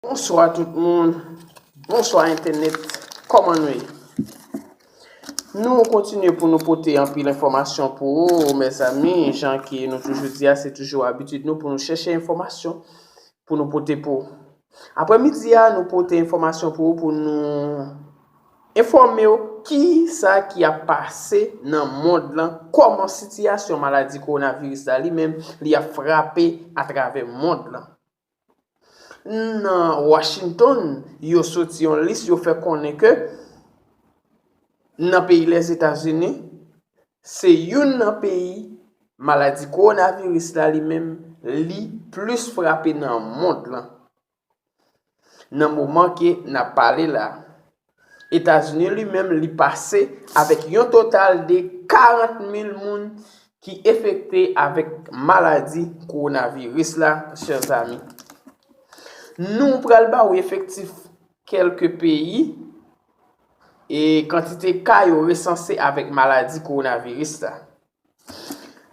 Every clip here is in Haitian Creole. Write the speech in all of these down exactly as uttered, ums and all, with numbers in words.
Bonswa tout moun. Bonswa entènèt. Kòman nou ye? Nou kontinye pou nou pote anpil enfòmasyon pou ou, mezanmi. Jan ke nou toujou di a, se toujou abitid nou pou nou chèche enfòmasyon pou nou pote pou ou. Aprè midi a, nou pote enfòmasyon pou ou, pou nou enfòme w ki sa ki ap pase nan mond lan, kòman sitiyasyon maladi kowonaviris la li menm, li ap frape atravè mond lan. Nan Washington, yo soti yon lis, yo fè konnen ke nan peyi Lèzetazini, se youn nan peyi maladi kowonaviris la li menm, li plis frape nan mond lan. Nan moman ke n ap pale la, Etazini li menm li pase avèk yon total de karant mil moun ki enfekte avèk maladi kowonaviris la, chè zami. Nou pral ba w efektif kèlke peyi e kantite ka yo resanse avèk maladi kowonaviris la.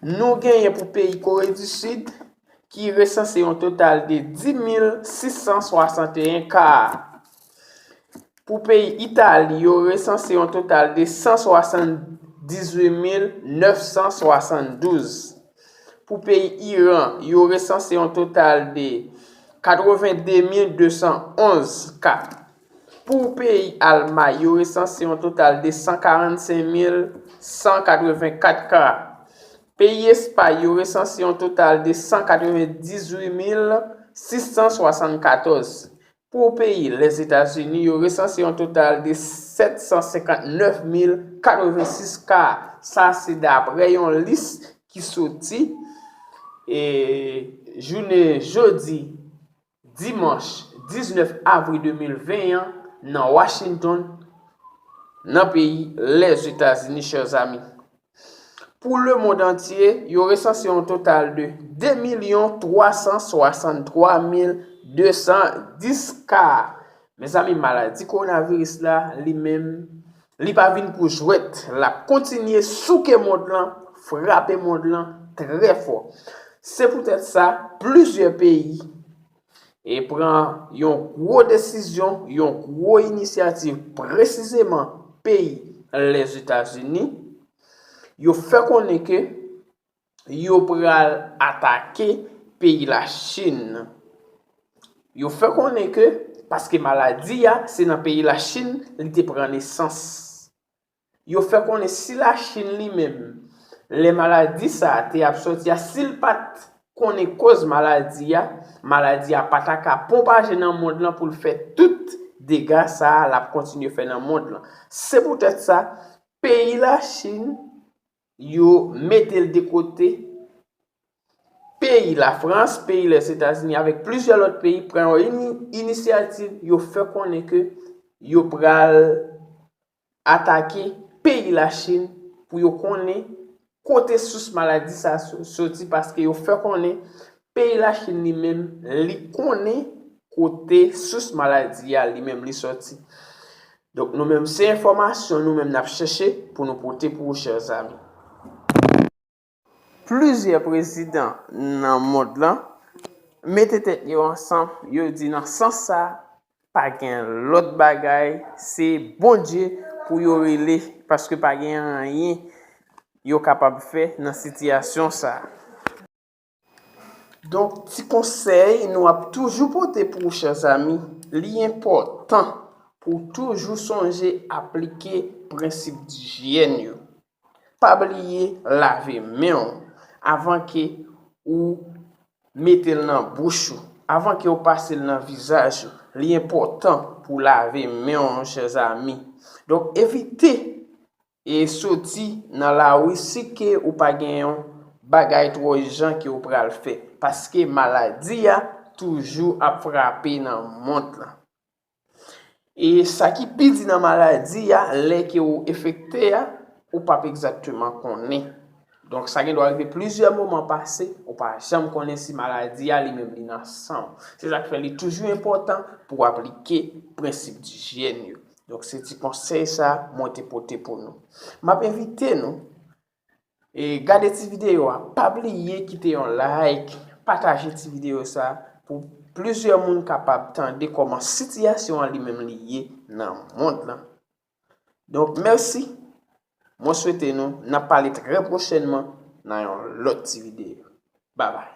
Nou genyen pou peyi Kore di Sid ki resanse yon total de dis mil sis san swasanteyen ka. Pou peyi Itali, yo resanse yon total de san swasanndizuit mil nèf san swasanndouz. Pou peyi Iran, yo resanse yon total de katrevenndde mil de san onz ka. Pou peyi Almay, yo resanse yon total de san karannsenk mil san katrevenkat ka. Peyi Espay, yo resanse yon total de san katrevendizuit mil sis san swasannkatòz. Pou peyi Lèzetazini, yo resanse yon total de sèt san senkannnèf mil katrevensis ka. Sa se daprè yon lis ki soti e jounen jodi, dimanch diznèf avril de mil ven an, nan Washington, nan peyi Lèzetazini, chè zami. Pou lemonn antye, yo resanse yon total de de milyon twa san swasanntwa mil de san dis ka. Mezanmi, maladi kowonaviris la, li menm, li pa vin pou jwèt. L ap kontinye souke mond lan, frape mond lan trè fò. Se poutèt sa, plizyè peyi e pran yon gwo desizyon, yon gwo inisyativ, presizeman peyi Lèzetazini. Yo fè konnen ke yo pral atake peyi Lachin. Yo fè konnen ke, paske maladi a, se nan peyi Lachin li te pran nesans. Yo fè konnen si Lachin li menm, lè maladi sa a te ap sòti a, si l pa t konnen koz maladi a, maladi a pa ta ka pwopaje nan mond lan pou l fè tout dega sa a l ap kontinye fè nan mond lan. Se poutèt sa, peyi Lachin, yo mete l de kote. Peyi Lafrans, peyi Lèzetazini, avèk plizyè lòt peyi pran yon ini-, inisyativ, yo fè konnen ke yo pral atake peyi Lachin pou yo konnen kote sous maladi sa so-, soti, paske yo fè konnen peyi Lachin li menm, li konnen kote sous maladi a li menm li sòti. Donk, nou menm, se enfòmasyon nou menm n ap chèche pou nou pote pou ou, chè zami. Plizyè prezidan nan mond lan mete tèt yo ansanm, yo di nan sans sa, pa gen lòt bagay, se Bondye pou yo rele, paske pa gen anyen yo kapab fè nan sitiyasyon sa. Donk, ti konsèy nou ap toujou pote pou ou, chè zami, li enpòtan pou w toujou sonje aplike prensip dijyèn yo. Pa bliye lave men w avan ke ou mete l nan bouch ou, avan ke w pase l nan vizaj ou. Li enpòtan pou w lave men w, chè zami. Donk, evite e soti nan lari si ke ou pa gen yon bagay twò ijan ke ou pral fè, paske maladi a toujou ap frape nan mond lan. E sa ki pi di nan maladi a, lè ke ou enfekte a, ou p ap egzakteman konnen. Donk, sa gen dwa rive plizyè moman pase, ou pa janm konnen si maladi a li menm li nan san w. Se sa k fè li toujou enpòtan pou w aplike prensip dijyèn yo. Donk, se ti konsèy sa mwen te pote pou nou. M ap envite nou, e, gade ti videyo a. Pa bliye kite yon like, pataje ti videyo sa pou plizyè moun kapab tande kòman sitiyasyon an li menm li ye nan mond lan. Donk, mèsi. Mwen swete nou, n ap pale trè pwochènman nan yon lòt ti videyo. Babay.